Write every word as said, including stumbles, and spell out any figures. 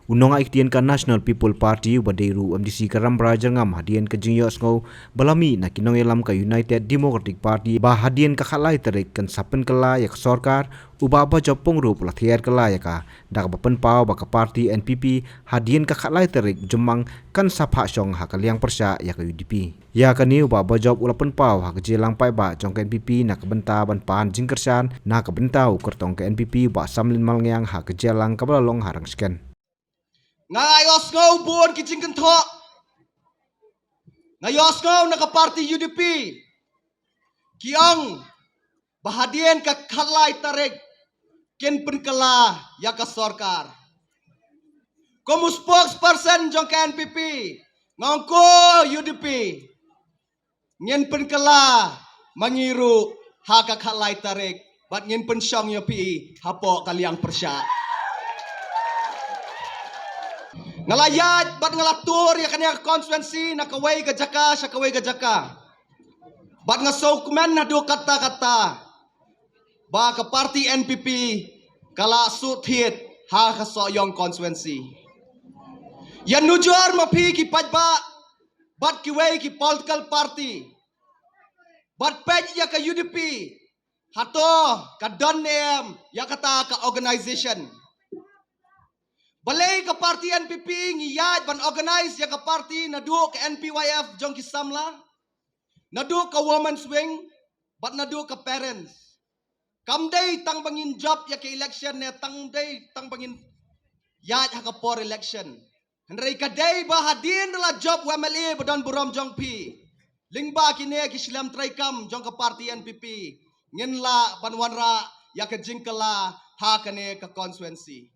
U nongai ktien ka National People Party uba dei ruh u M D C ka Rambrai Jyrngam hadien ka jingïohsngew ba la mih na ki nongïalam ka United Democratic Party ba hadien ka khatlai tarik kan sa pynkylla ïa ka sorkar, u Bah Bajop Pyngrope u la thiar kylla ïa ka da kaba pynpaw ba ka party N P P hadien ka khatlai tarik Jymmang kan sa phah shong ha ka liang pyrshah ïa ka U D P. Ïa kane u Bah Bajop u la pynpaw ha ka jingïalang paidbah jong ka N P P na ka bynta ban pan jingkyrshan na ka bynta u kyrtong ka N P P u Bah Samlin Malngiang ha ka jingïalang kaba la long ha Rangshken. Nga ïohsngew bun ki jingkynthoh. Nga ïohsngew na ka party U D P ki ong ba hadien ka khatlai tarik kin pynkylla ïa ka sorkar. Kum u spokesperson jong ka N P P, nga ong ko U D P, ngin pynkylla ma ngi ruh ha ka khatlai tarik bad ngin pynshong ïa phi hapoh ka liang pyrshah. Nga la ïaid bad nga la tur ïa kane ka constituency na kawei ka jaka sha kawei ka jaka. Bad nga sngewkmen haduh katta katta ba ka party N P P ka la suh thied ha ka Sohiong constituency. Ïa nujor ma phi ki paidbah bad kiwei ki political party, bad peit ïa ka U D P, hato ka don ne em ïa kata ka organization. Balei ka party N P P ngi ïaid ban organize ïa ka party naduh ka N P Y F jong ki samla, naduh ka women's wing, bad naduh ka parents. Kam dei tang ba ngin jop ïa ka election ne tang dei tang ba ngin ïaid ha ka por election. Hynrei ka dei ba hadien da la jop u M L A ba don burom jong phi, lyngba kine ki shlem treikam jong ka party N P P, ngin lah ban wanrah ïa ka jingkylla ha kane ka constituency.